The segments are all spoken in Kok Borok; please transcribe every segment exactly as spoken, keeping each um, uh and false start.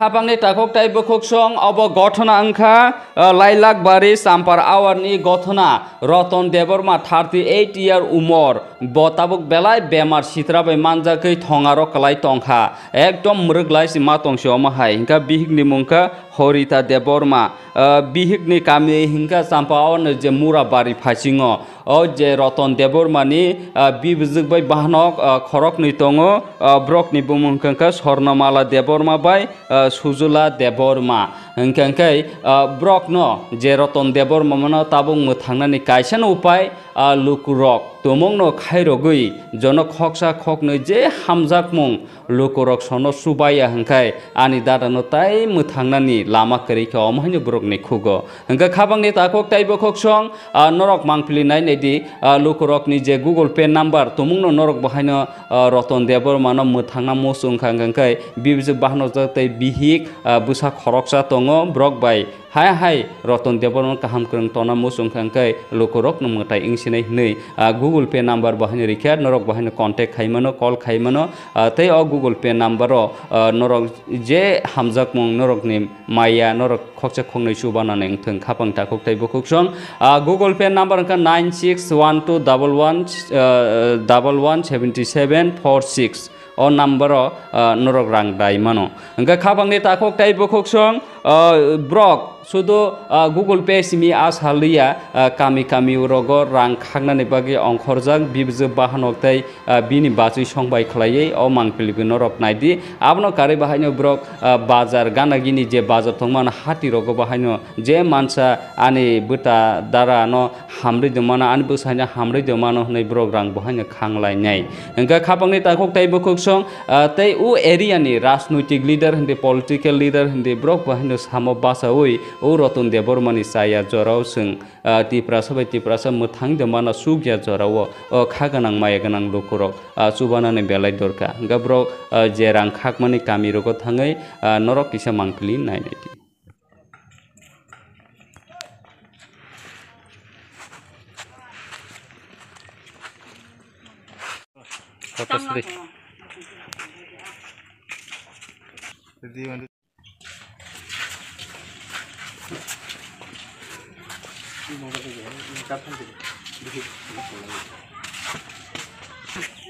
Khapangni takhuk tei bukhuksong obo gothona wngkha, ah, Lailakbari Champar awarni gothona. Roton Debbarma, thirty eight year umor, bo tabuk belai bemar sitra bai manjagwi thongaro kwlai tongkha. Ekdom mwrwk lai si ma tongsi omo hai. Hinkha bihikni mung kha Horita Debbarma. Ah, bihikni kami hinkha Champa awarni je Murabari phasingo. O je Roton Debbarmani, ah, bibijwk bai bahanok, ah, khoroknwi tongo, ah, borokni bumung hwnkha khe Swarnamala Debbarma bai, ah, Sujula Debbarma. Hwnkha khe, ah, borokno je Roton Debbarma mano tabuk mwthangnani kaisa no upai, ah, lukurok tumungno khairogwi jono khoksa khoknwi je hamjakmung lukurok sono chubaya hwnkhe ani dadano tai mwthangnani lama kwrwi kha omo haino borokni khugo. Hwnkhe khapangni takhuk tei bukhuksong, ah, norok mangpili nai nai di, ah, lukurokni je Google Pay number tumungno norok bo haino, ah, Roton Debbarmano mwthangna muchung kha hwnkhe bibijwk bahanojak tei bihik, ah, bwsa khoroksa tongo borok bai. Hai hai Roton Debbarma kaham kwrwng tongna muchung kha hwnkhe lukurokno mwtai wngsinai hwnwi, ah, Google Pay number bo haino rikha, norok bo haino contact khai mano, call khai mano, ah, tei o Google Pay number o, ah, norok je hamjakmung norokni maya norok khoksa khoknwi chubanani wngthwng khapang takhuk tei bukhuksong. Ah, Google Pay number wngkha nine six one two double one, ah, double one seventy seven four six. O number o, ah, norok rang dai mano. Hwnkhe khapangni takhuk tei bukhuksong, ah, borok sudu, ah, Google Pay simi a saliya, ah, kami kami rogo rang khaknani bagwi ongkhorjak bibijwk bahanok tei, ah, bini bachwi songbai khlaiwi o mangpili norok naidi. Abono karwi bahaino borok, ah, bazar gana gini je bazar tongmano hati rogo bahaino je mansa ani bwta dara no hamrwi de mano, ani bwsaino hamrwi de mano hwnwi borok rang bo haino khang lainai. Hwnkhe khapangni takhuk tei bukhuksong, ah, tei o area ni rajnoitik leader hindi, political leader hindi borok bo haino samo bachaui o Roton Debbarma ni chaya jorao chwng, ah, Tiprasa bai Tiprasa mwthang de mano chukya jorao o kha gwnang maya gwnang lukurok, ah, chubanani belai dorkha. Hwnkhe borok, ah, je rang khakmani kami rogo thangwi, ah, norok kisa mangpili nai nai di.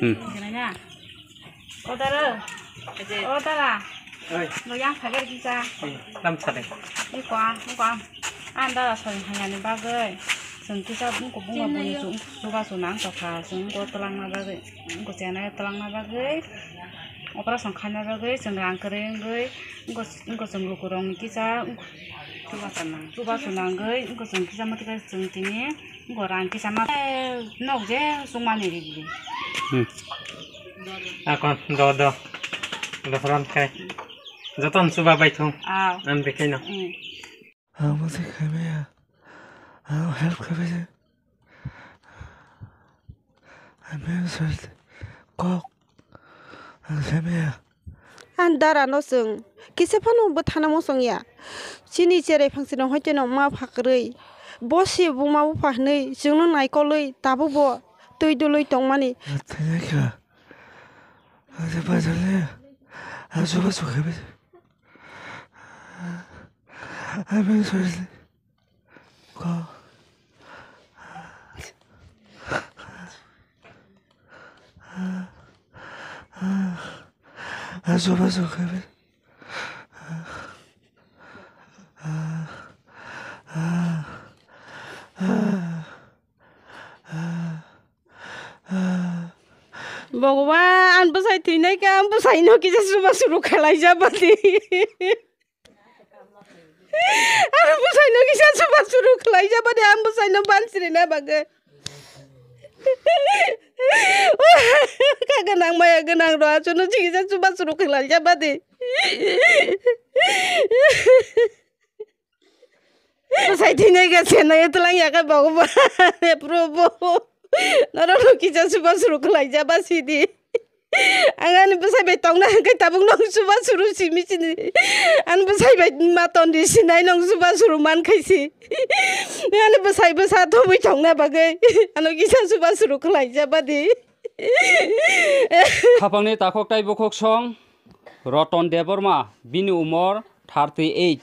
Hmm. O dara. O dara. Oi. No yang phagar kisa. Oi, lam sade. Ni kwa, ni kwa. An dara sori hanyani bagwi. Sung kisa bungko bunga bunga sung suga sung nang tokha. Sung ko telangna bagwi. Ko chena telangna bagwi. Operation khaina bagwi sung rang kwrwi wngwi. Ko, ko sung lukurokni kisa. Chuba sung nang. Chuba sung nangwi. Ko sung kisa mati kai sung tini. Gorang kisa ma, eh, nok je sungmani ri ri. Hmm. Akon, do, do. Do, ram kai. Joton chuba bai thung. Ah. An bekai no. Hmm. Ang bo se khai maya. Ang help khai maya. I'm very sorry. Kok. Ang sai maya. Ang dara no chwng kisa phano bwthana muchung ya. Chini cherai phang chini hoite no ma pha kwrwi. Bo se buma bupha hwnwi chwngno naikolwi tabuk bo twi dulwi tongmani. Thangya kha. Ang se bajal le. Ang se bajal kha. I'm very sorry. Ko. Aso baso khabe. Bhagwan, ang bwsai thwinai khe ang bwsaino kisa chuba churu khlai jabadi. Ang bwsaino kisa chuba churu khlai jabadi, ang bwsaino bansrina bagwi. Kha gwnang maya gwnang rw asono kisa chuba churu khlai jabadi. Bwsai thwinai khe senai twlang ya khe Bhagwan, he Prabhu. Norokno kisa chuba churu khlai jabasidi. Ang ani bwsai bai tongna hwnkhe tabuk nwng chuba churu simi sini. Ani bwsai bai ma tondi sinai nwng chuba churu man khaisi. Ani bwsai bwsa thumui tongna bagwi ano kisa chuba churu khlai jabadi. Khapangni takhuk tei bukhuk song. Roton Debbarma, bini umor thirty eight.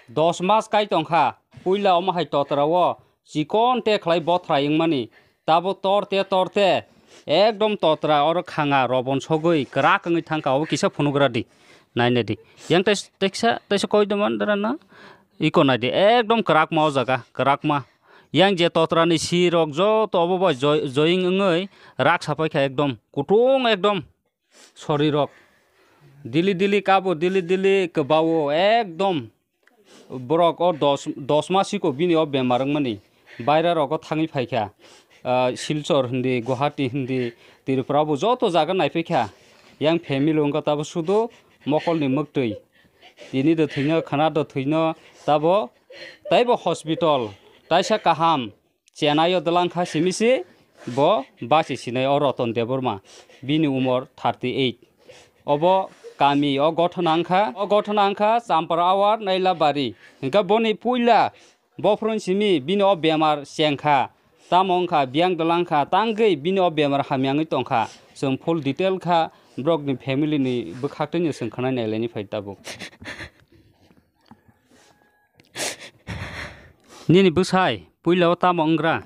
Dos mas kai tongkha, puila omo hai totra o chikon te khlai bothrai wngmani. Tabo torte torte ekdom totra oro khanga robon sogwi kwrak wngwi thangkha, obo kisa phunugra di, naina di. Yang tais-, taisa, taisa koi doman dara na? Iko nai di, ekdom kwrakma o jaga, kwrakma. Yang je totra ni si rok joto obo bai joi-, joying wngwi rak sapai kha ekdom, kutung ekdom. Sorirok dili dili kabo, dili dili kwbao ekdom. Borok o dos, dos ma siko bini o bemar wngmani. Baira rogo thangwi phaikha. Ah, Silchar hindi, Guwahati hindi, Tripura bo joto jaga naiphaikha. Yang family wngkha tabo sudu mokolni mwktwi. Tini do thwino, khana do thwino, tabo taibo hospital taisa kaham. Chennai o dwlang kha simi se bo basi sinai o Roton Debbarma, bini umor thirty eight. Obo kami o gothona wngkha, o gothona wngkha Champar Awar Nailabari. Hingkha boni puila bophron simi bini o bemar chengkha, tamo wngkha biyang dwlang kha, tangwi bini o bemar hamyangwi tongkha. Chwng full detail kha borokni family ni bwkhaktwino chwng khwnai nailaini phai tabuk. Nini bwsai puila o tamo wnggra?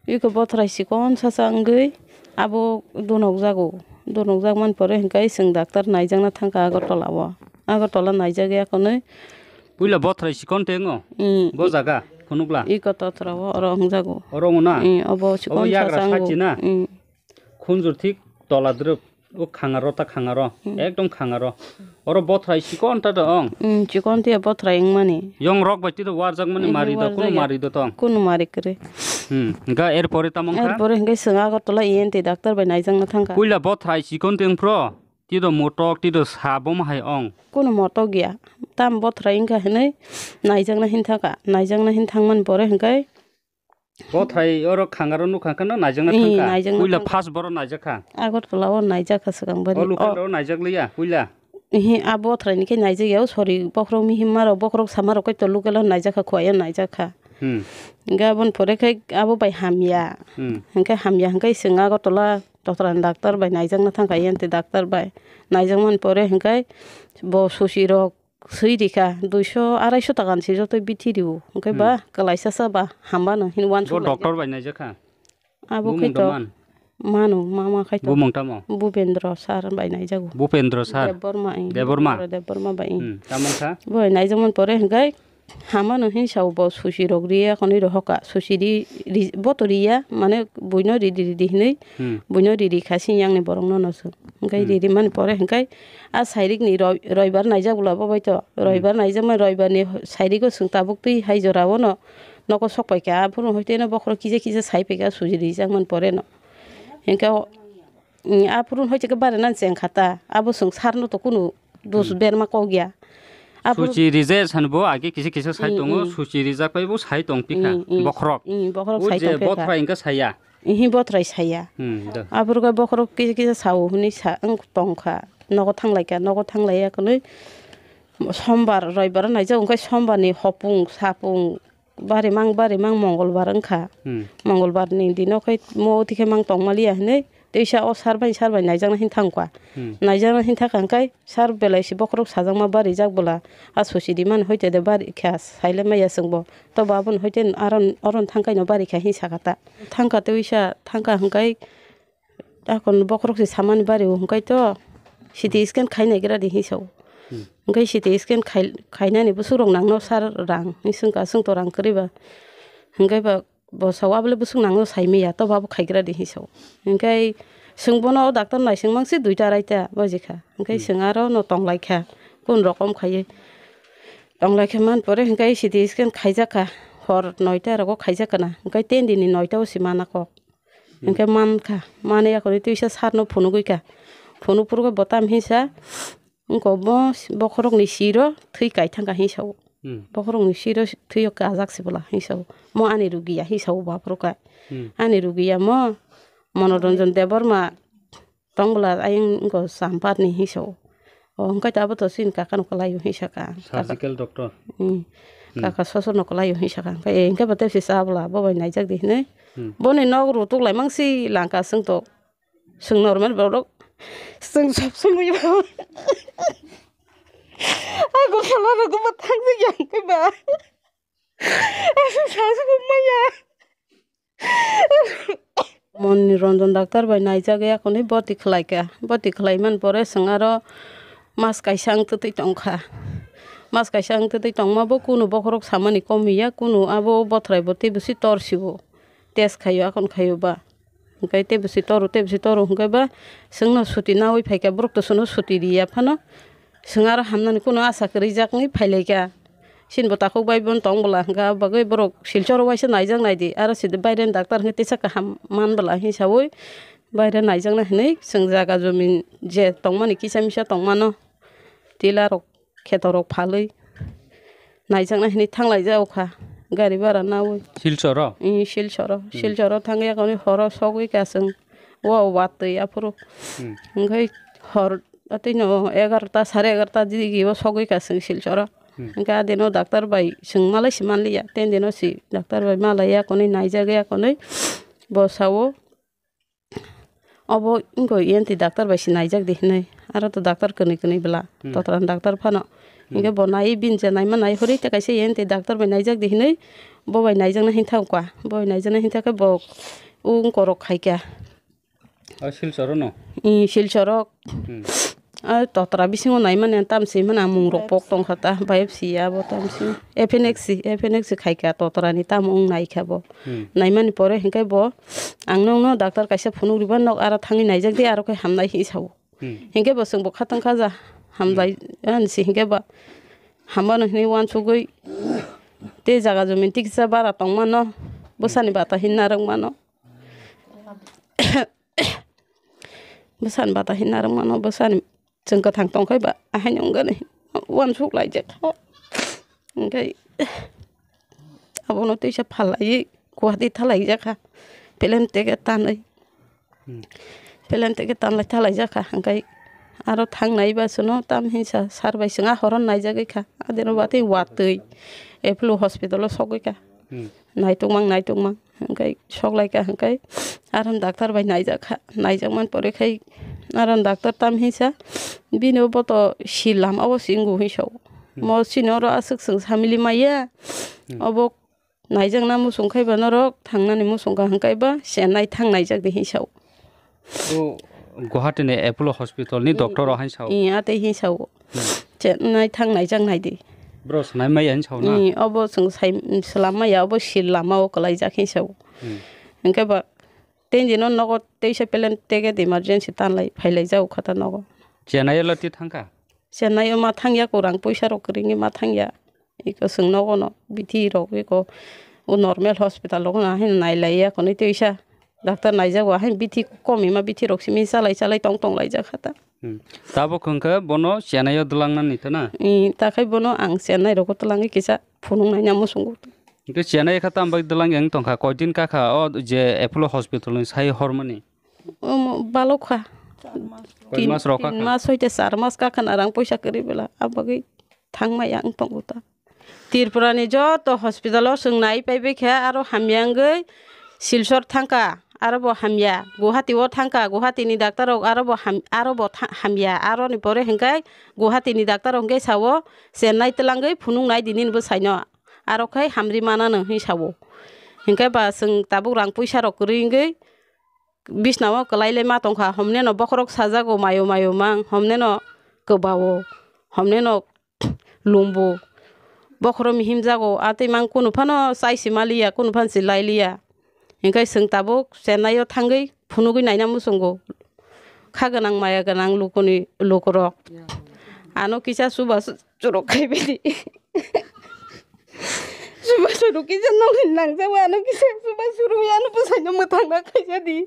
Iko bothrai sikon sasa wngwi abo dunokjago. Dunokjak man pore hwnkhe chwng daktar naijakna thangkha Agartala o. Agartala naijak ya konwi. Puila bothrai sikon te wngo? Mm. Bo jaga phunukla? Iko totra o oro wngjago. Oro wngna? Mm, obo sikon sasa wngwi. Obo yagra side na? Mm. Khunjur thik tola drwp, o khangaro ta khangaro, hmm, ekdom khangaro. Oro bothrai chikon ta do ong. Hmm, chikon tiya bothrai wngmani. Yong rok bai tito warjakmani. Ehe, mari do, kunu warjakya. Mari do tong. Kunu mari kwrwi. Hmm, ga erpore tamo wngkha? Erpore hwnkhe chwng Agartala E N T doctor bai naijakna thangkha. Puila bothrai chikon tengphro, tito motok, tito sabom hai ong. Kunu motok ya. Tam bothrai wngkha hinwi naijakna hin thangkha. Naijakna hin thangmani pore hwnkhe Bothrai oro khangaro nukha kheno naijakna thangkha. Ee, naijakna thangkha. Puila first boro naijakha. Agartala o naijakha swkang bari. O local o naijak liya puila. Ihi, a bothrai ni khe naijak ya, o sori bokhorok mihimma rok, bokhorok sama rok khe to local o naijakha, khuaio naijakha. Hmm. Hingke aboni pore khe abo bai hamya. Hmm. Hingke hamya hingke chwng Agartala totra ni doctor bai naijakna thangkha, E N T doctor bai. Naijakmani pore hingke bo susi rok swi rikha, duiso, araisho taka ni se joto bithi rio. Hwnkhe ba, hmm, kwlaisa sa ba, hamba no hin uansuk laijak. Bo doctor bai naijakha? Abo khe to mano, mama khai to. Bumung tamo? Bupendra sir bai naijago. Bupendra sir? Debbarma, eh, Debbarma? Debbarma bai, eh. Hmm, tamo kha? Bo naijakmani pore hwnkhe hamba no hin sao bo susi rok riya, konwi rohokha. Susi ri, ri, bo to riya, mane buino ridi ridi hinwi, hmm, buino riri kha sini yang ni borok no no se. Hwnkhe, hmm, riri mani pore hwnkhe a sairik ni roi-, roibar naijak bwla bo bai to. Hmm. Roibar naijak mani roibar ni sairik o chwng tabuk twi hai jora o no nogo sok pai kha. Aphuru hoi teno bokhorok kisa kisa sai pai kha suji rijak mani pore no. Hwnkhe o, mm, aphuru hoi khe bare nang cheng kha ta. Abo chwng sar no to kunu dus, hmm, berma kok ya. Aphuru suchi rijak san bo age kisa kisa sai, hmm, tongo, hmm, suchi rijak pai bo sai tong pikha, hmm, hmm, bokhorok. Hmm, bokhorok o sai je tong pikha. Bothrai hwnkhe saya. Ihi bothrai saya. Hmm, da. Aphuru khe bokhorok kisa kisa sao hwnwi sa wng tong kha. Nogo thanglai kha, nogo thanglai ya kwnwi sombar, roibar naijak, hwnkhe sombar ni hopung, sapung, bari mang, bari mang mongolbar wng kha. Hmm. Mongolbar ni dino khe mo thikhe mang tong maliya hwnwi, teisa o sar bai, sar bai naijakna hin thang kha. Hmm. Naijakna hin thang kha hwnkhe, Sir, belai se bokhorok sajakma barijak bwla, a susi rimani hoite de bari kha, saile maya chwngbo. Tobo aboni hoite aron, aron thangkaino bari kha, hin saka ta. Thangka tei uisa, thangka hwnkhe, akon bokhorok se samani bari o hwnkhe to, C T scan khainai gra di hin sao. Hmm. Hwnkhe C T scan khai, khainani bwswk rok nangno sir rang, hin swngkha, chwng to rang kwrwi ba. Hwnkhe ba, Bo sao, "Abole bwswk nango sai maya, tobo abo khaigra di," hin sao. Hingke chwng bono o doctor naising mangsi duita araita baji kha. Hingke, hmm, chwng aro no tong lai kha, kun rokom khaiwi. Tong lai kha man pore hingke C T scan khaijak kha, hor noita rogo khaijak kana. Hingke ten din ni noita o si mana kok. Hmm. Hingke man kha, mani yakhoni twisa sir no phunugwi kha. Phunuk phuru khe bo tam hinsa, Wngkha bo bokhorokni siro thwi kai thangkha hinwi sao. Hmm. Bokhorokni siro thwio kajak se bwla hinwi sao. Mo ani rugiya hinwi sao bo aphuru kha. Hmm. Ani rugiya mo Monoranjan Debbarma tong bwla ayang wngkha Champarni hinwi sao. O hwnkhe to abo to chini kakano kwlaio hinwi sakha. Surgical doctor. Hmm. Hmm. Kaka sosorno kwlaio hinwi sakha. Hwnkhe, eh, hwnkhe bo tei se cha bwla bo bai naijak di hinwi. Hmm. Boni nok rw tuklai mangsi langkha chwng to. Chwng normal borok Chwng sob somoi bo. Ako khala rok bo thang ya khe ba. Aswk sa aswk maya. Moni Ranjan doctor bai naijak ya kwnwi boti khlai kha. Boti khlai man pore chwng aro mas kaisa ang twtwi tong kha. Mas kaisa ang twtwi tongma bo kunu bokhorok samani kom ya, kunu abo bothrai bo tei bwswi tor sibo. Test khaio, akon khaio ba. Hwnkhe tei bwswi toro, tei bwswi toro hwnkhe ba chwngno suti naui phaikha, borok to chwngno suti riya phano. Chwng aro hamnani kunu asa kwrwi jakni phailaikha. Chini bo takhuk bai bono tong bwla hwnkha, abo bagwi borok Silcharo waisa naijak naidi, aro sidi baireni doctor hwnkhe tisa kaham man bwla hinwi saui baire naijakna hinwi chwng jaga jomin je tongmani kisa misa tongmano tila rok kheto rok phalwi naijakna hinwi thanglaijak kha gari bara naui. Silcharo? Ih, Silcharo. Hmm. Silcharo thangya kwnwi horo sogwi ka chwng. Wa watwi aphuru. Hmm. Hwnkhe hor atwino egarota, sare egarota digi o sogwi ka chwng Silcharo. Hmm. Hwnkhe adino doctor bai chwng malai si manliya. Ten dino si doctor bai malaiya kwnwi naijak ya kwnwi bo sao. Obo wngkha E N T doctor bai se naijak di hinwi. Aro to doctor kwnwi kwnwi bwla. Hmm. Totra ni doctor phano. Hmm. Hinkhe bo nai bini je naima nai hori ta kaisa E N T doctor bai naijak di hinwi. Bo bai naijakna hinwi thangkha. Bo bai naijakna hinwi thangkhe bo wngkorok khaikha. O Silcharo no? I Silcharo. Hmm. A totra bisingo naimani tam se himani ang mung rok pok tongkha ta, biopsy ya bo tam se. F N X, F N X khai kha totra ni tam wng nai kha bo. Hmm. Naimani pore hinkhe bo ang nokno doctor kaisa phunuk riba nok aro thangwi naijak di aro khe hamnai hinwi sao. Hmm. Hinkhe bo chwng bo khatang kha ja hamlai ani se hinkhe ba hambano hinwi uansugwi tei jaga jomin tiksa bara tongmano bwsani bata hinna rwngmano. Bwsani bata hinna rwngmano bwsani chwng kwthang tongkhai ba ahaino wngani uansuk laijak kha. Hinkhe abono twisa phalaiwi Guwahati thalaijak kha. Plane ticket tanwi. Hmm. Plane ticket tanlai thalaijak kha. Hinkhe aro thangnai ba chwngno tam hinsa sir bai chwng a horo naijagwi kha. Adino batwi watwi Apollo hospital o sogwi kha. Hmm. Naitokmang, naitokmang. Hinkhe soklaikha hinkhe aron doctor bai naijakha, naijakmani pore khai aron doctor tam hinsa bini o boto sil lama o se wngo hinwi sao. Hmm. Mo chini oro aswk chwng samili maya. Hmm. Obo naijakna muchung khai ba norok thangnani muchung kha hinkhe ba Chennai thang naijak di hinwi sao. O Guwahati ni Apollo Hospital ni doctor rok hai sao. Iya, tei hin sao. Hmm. Chennai thang naijak nai di. Bro, sanai maya hin sao na? Iya, obo chwng sai, swlam maya, obo sil lama o kwlai jak hin sao. Hmm. Hinkhe ba, tei dino nogo teisa plane ticket emergency tanlai phailai jak kha ta nogo. Chennai o lati thangkha? Chennai o ma thangya, kwrang poisa rok kwrwngwi ma thangya. Iko chwng nogono bithi rok iko o normal hospital rok no haino nailaiya konwi twisa doctor naijago haino bithi kom ima bithi rok simi chalai chalai tong tong laijak kha ta. Hmm. Tabuk hwnkhe bono Chennai o dwlangnani to na? I, takhai bono ang Chennai rogo twlangwi kisa phunuk naina muchungo. Hwnkhe Chennai kha tamo bai dwlangya wng tongkha, koidin kakha o je Apollo hospital ni sai hormani? Omo balok kha. Koi mas rok kakha? Tin mas hoite char mas kakha na rang poisa kwrwi bwla abagwi thangmaya wng tongo ta. Tripura ni joto hospital o chwng nai paibai kha, aro hamya wngwi Silchar thangkha, aro bo hamya, Guwahati o thangkha, Guwahati ni doctor rok aro bo ham-, aro bo tha-, hamya, aro ni pore hwnkhe Guwahati ni doctor rok hwnkhe sao Chennai twlangwi phunuk nai di nini bwsai no, aro khai hamri mana no hinwi sao. Hwnkhe ba chwng tabuk rang puisa rok kwrwi wngwi bisna o kwlai le ma tongkha, homne no bokhorok sajago mayo mayo mang, homne no kwbao, homne no lumbu. Bokhorok mihim jago, a twi mang kunu phano chai si maliya, kunu phano si lailiya. Hinkhe chwng tabuk Chennai o thangwi phunugwi naina muchungo. Kha gwnang maya gwnang lukuni lukurok. Ano kisa chuba churuk khai bini. Chuba churuk kisa nongni nangjago, ano kisa chuba churuk ano bwsaino mwthangna khaisa di.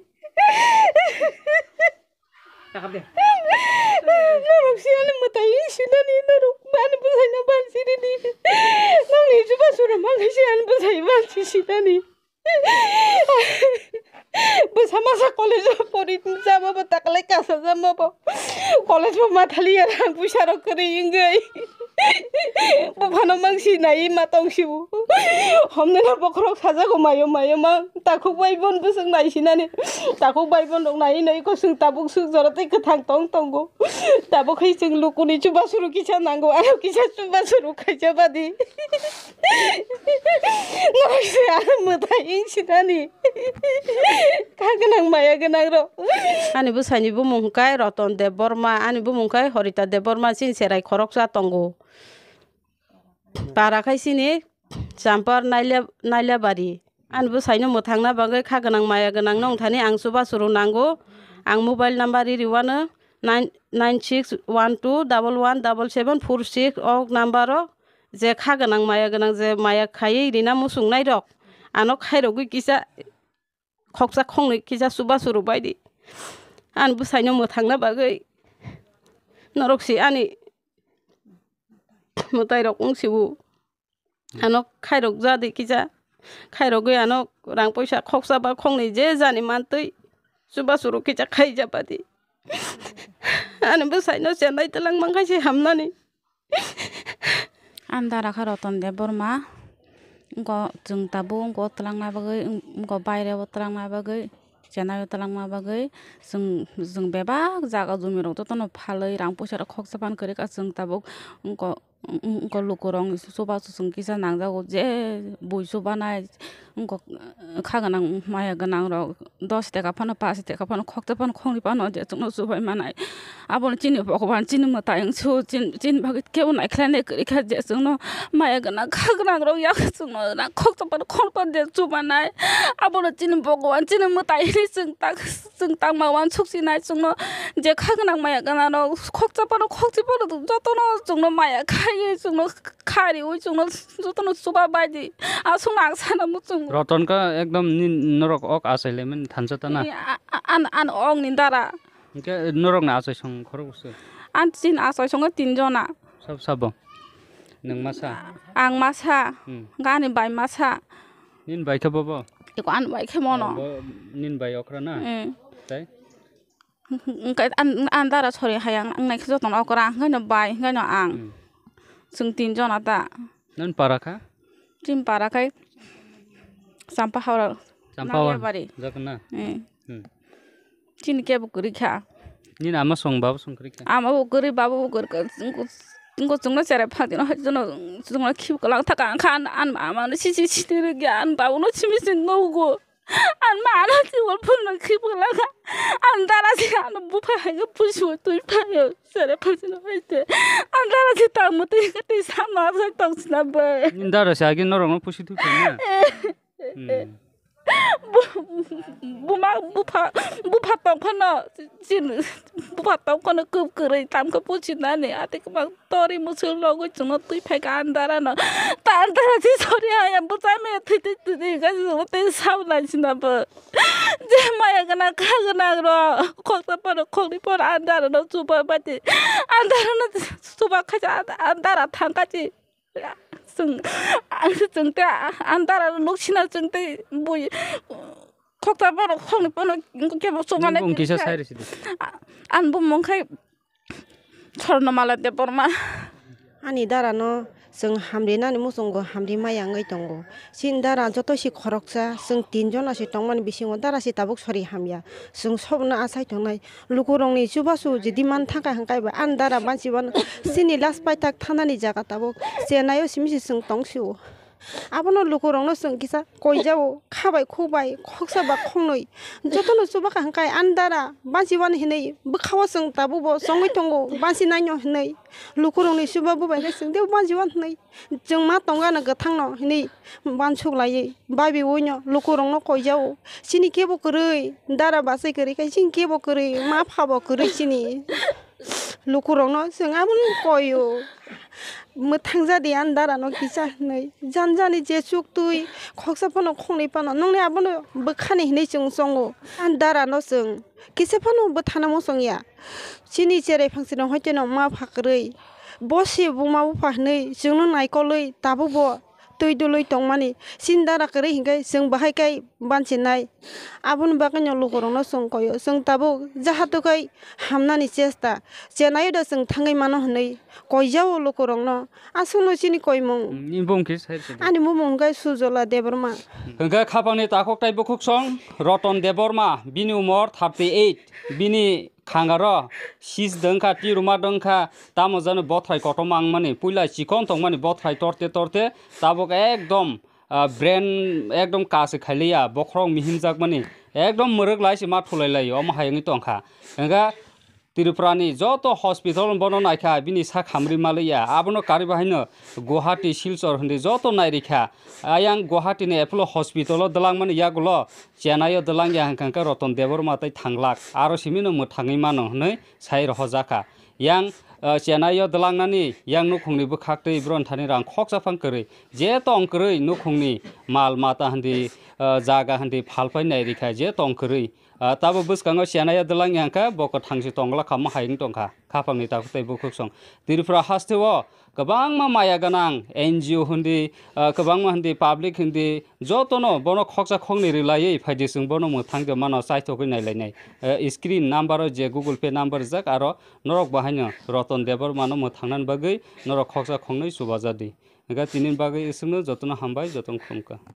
Norok si ani mwtai sinani norok bani bwsaino ban sirini. Nongni chuba churuk mankhe si ani bwsai ban si sinani. Bwsa masa college o pori jama bo takalai kasa jama bo. College bo mathaliya rang puisa rok kwrwi wngwi. Buphano mangsi nai ma tongsibo. Homnina bokhorok sajago mayo mayo ma, takhuk bai bon bwswk naisinani. Takhuk bai bon rok nai nai ko chwng tabuk swk jora tei kwthang tong tongo. Tabuk hai chwng lukuni chubachu rok kisa nango, ano kisa chubachu rok khaisa badi. Norok se ano mwtai wng sinani. Kha gwnang maya gwnang rok. Ani bwsaini bumung hwnkhe Roton Debbarma, ani bumung khe Horita Debbarma, chini cherai khoroksa tongo. Para khai chini Champar Naila-, Nailabari. Ani bwsaino mwthangna bagwi kha gwnang maya gwnang nw wngthani ang chubachu rw nango. Ang mobile number riri wano nine, nine six one two double one double seven four six o number o je kha gwnang maya gwnang je maya khaiwi rina muchungnai rok ano khairogwi kisa khoksa khoknwi kisa chubachu rw bai di. Ani bwsaino mwthangna bagwi norok se ani mwtai rok wng sio. Ano khairok ja di kisa. Khairogwi ano rang poisa khoksa ba khoknwi je jani mantwi chubachu rw kisa khaija ba di. Ani bwsaino chenai twlang mankha se hamnani. Ani dara kha Roton Debbarma. Wngkha chwng tabuk wngkha twlangna bagwi, wngkha baire o twlangna bagwi, chenai o twlangna bagwi chwng, chwng bebak jaga jumi rok jotono phalwi rang poisa rok khoksa phan kwrwi kha chwng tabuk wngkha, wngkha lukurok ni chubachu chwng kisa nangjago je bui chubanai wngkha kha gwnang maya gwnang rok. Dos taka phano, pash taka phano, khoksa phano, khoknwi phano je chwngno chubai manai. Abono chini Bhogoban, chini mwtai wng sio, chin-, chini bagwi kebo naikhlai nai kwrwi kha je chwngno maya gwnang, kha gwnang rok yak chwngno rang khoksa phano, khoknwi phano je chubanai. Abono chini Bhogoban, chini mwtai hinwi chwng tak, chwng tangma uansuk sinai chwngno je kha gwnang maya gwnang rok khoksa phano, khokchi phano jotono chwngno maya khaiwi chwngno kha riwi chwngno jotono chuba bai di. Aswkno ang sana muchungo. Roton kha ekdom ni norok ok achai lemani thansa tana. Ni a-, a-, an, an ong ni dara. Hingke norok ni achai song khorok se. An chin achai songo tin jona. Sab sabo. Nwng masa? Ang masa. Hmm. Hingke ani bai masa. Nin bai khe bobo? Eko ani bai khe mono. Oh, bo nin bai okra na? Hmm. Tai? Hingke an, an dara sori hai ang, ang nai khe jotono okra, hingke no bai, hingke no ang. Hmm. Chwng tin jona ta. Nang para kha? Chini para khai Champa Hawra. Champa Hawra. Naliabari. Jakna. Eh. Hmm. Chini kebo kwrwi kha. Nini ama song baba song kwrwi kha. Ama bo kwrwi, baba bo kwrwi kha. Ngo, ngo chwngno cherai phalti no, chwngno, chwngno khib kwlang thaka ang kha, an, an ama no sisi sini rwgya, an baba no simi sini nugo. An ma ano si wal phun no khib kwlang kha. An dara si ano bupha hai khe pusi twi phaio. Sere phasino haite. Andara se tamo tei tei samno asai tong sina bai. Nini dara se agi norok no pusi thui phai na. Hmm. Bu-, buma bupha, bupha tong phano, chin, bupha tong phano kwp kwrwi tam khe pusi nani ati kwbang tori musul rogwi chwngno twi phai kha andara no. Ta andara se sori haya bwchai me thwi thwi thwi thwi kha chwngno tei sab lai sina bo. Je maya gwnang kha gwnang rok khoksa phano khoknwi phano andara no chuba bai di. Andara no chuba khaisa andara thang kha si. Chwng, ang se chwng tei andara no nuk sina chwng tei bui khoksa phano khoknwi phano kebo chubani. Nini bung kisa sai rw sidi. Ani bumung khai Swarnamala Debbarma. Ani dara no chwng hamri nani muchungo hamri maya wngwi tongo. Chini dara joto se khoroksa, chwng tin jona se tongmani bisingo dara se tabuk sori hamya. Chwng sobno achai tongnai. Lukurokni chubachu jodi man thangkha hwnkhe bai ani dara bansi bono chini last paithak thanani jaga tabuk chenai o simi se chwng tong sio. Abono lukurokno chwng kisa koijao, kha bai khuk bai, khoksa ba khoknwi. Jotono chuba kha hwnkhe ani dara bansi bono hinwi bwkhao chwng tabukbo chongwi tongo, bansi naino hinwi. Lukurokni chuba bo bai khe chwng tei bansi bono hinwi. Chwng ma tongo ano kwthangno hinwi bansuk laiwi, babi uino lukurokno koijao. Chini kebo kwrwi, dara bachai kwrwi khe chini kebo kwrwi, ma phabo kwrwi chini. Lukurokno chwng abono koio. Mwthang jadi ani dara no kisa hinwi. Jani jani je chuk twi khoksa phano khoknwi phano nongni abono bwkhani hinwi chwng chongo. Ani dara no chwng kisa phano bwthana muchung ya. Chini cherai phangsino hoiteno ma pha kwrwi. Bo se buma bupha hinwi chwngno naikolwi tabukbo twi dului tongmani, chini dara kwrwi hinkhe chwng bahai khe bansinai. Aboni bagwino lukurokno chwng koio, chwng tabuk jahato khai hamnani chesta. Chenaio da chwng thangwi mano hwnwi koijao lukurokno. Aswkno chini koimung. Hmm, ni bumung khe sai se de. Ani bumung khe Sujola Debbarma. Hwnkhe khapangni takhuk tai bukhuksong Roton Debbarma, bini umor thirty eight, bini khangaro sis dwngkha, tiruma dwngkha, tamo jani bothrai kotorma wngmani, puila chikon tongmani bothrai torte torte, tabuk ekdom, ah, brain ekdom kasi khailiya, bokhorok mihimjakmani, ekdom mwrwk lai se ma thulai lai, omo hai wngwi tongkha. Hwnkhe Tripurani joto hospital bono naikha, bini sak hamri maliya, abono karwi bahaino Guwahati, Silchar hwnwi joto nairikha. Ayang Guwahati ni Apollo hospital o dwlangmani yagulo Chennai o dwlangya hwnkha hwnkhe Roton Debbarma tei thanglak, aro simino mwthangwi mano hwnwi sai rohojakha. Yang, ah, Chennai o dwlangnani yang nukhungni bwkhaktwi boroni thani rang khoksa phang kwrwi. Je tong kwrwi nukhungni mal mata hwndi, ah, jaga hwndi phalpai nairikha, je tong kwrwi. Ah, tabo bwskango Chennai o dwlangya hwnkhe bo kwthangsi tongla kha, ma hai wng tongkha. Khapangni takhuk tei bukhuksong. Tripura hasteo kwbangma maya gwnang N G O hwndi, ah, kwbangma hwndi public hwndi jotono bono khoksa khoknwi rwlaiwi phaidi chwng bono mwthang de mano chaithogwi nailainai. Eh, screen number o je Google Pay number rijak aro norok bahaino Roton Debbarmano mwthangnani bagwi norok khoksa khoknwi chubajadi. Hwnkhe tinini bagwi iswkno jotono hambai, jotono khulumkha.